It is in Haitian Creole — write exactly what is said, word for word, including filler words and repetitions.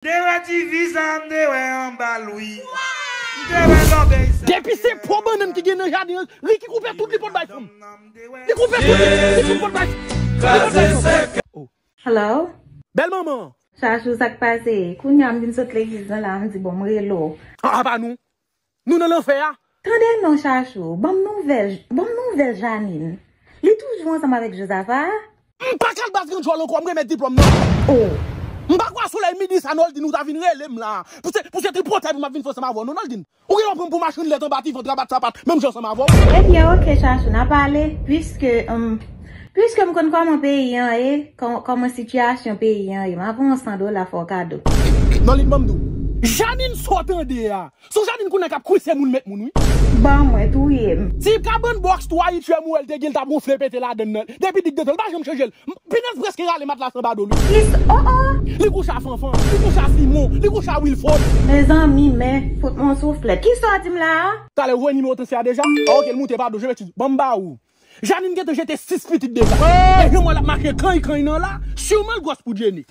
Te wè diviz la, m te wè anba l wi. M te wè lòbèy sa. Depi se po bannann ki gen nan jaden an, Ricky koupe tout li pot bay fanm. Li koupe tout li, li tout pot bay fanm. Li pot bay fanm. Oh. Hello? Bèl manman. Chachou, sa k pase? Kounye a m vin sot legliz lan la, m di bon, m rele w. Ah, apa nou? Nou nan lanfè a? Tande non, Chachou, ban m nouvèl, ban m nouvèl Janine. Li toujou ansanm avèk Jozafa? M pa ka al baz grann djòl ankò, m remèt diplòm nan. Oh. M pa kwè solèy midi sa, Noldin, ou ta vin rele m la. Pou se, pou se tripotay pou m ap vin fè ansanm avè w, non, Noldin. Ou gen lè w pran m pou machann lèt anba ti vant, rabat sapat, menm jan ansanm avè w. Ebyen, oke, Chachou, n a pale, piske, um, piske m konn kòman peyi an ye, kò-, kòman sitiyasyon peyi an ye, m ap voye w san dola fè w kado. Noldin, ban m di w. Janine sa w tande a. Sou Janine kounye a k ap kwise moun, met moun, wi. Ban mwen, touye m. Ti kabann bòks twa itye m wè l te gen, l t ap wonfle pete ladann nan. Depi dik de tan, l pa janm chanje l. M, pinèz prèske rale matla san ba do l, wi. Kis, oh, oh. Li kouche a Fanfan, li kouche a Simon, li kouche a Wilford. Mezanmi, men, fout mwen yon souflèt. Kisa w di m la a? Talè, ou voye nimewo transfè a deja? Ah, oke, l moute, padon, je m'excuse. Ban m ba ou. Janine gentan jete sis pitit deja. E jan m wè l ap mache kanykany nan la, siman l gwòs pou Jenny.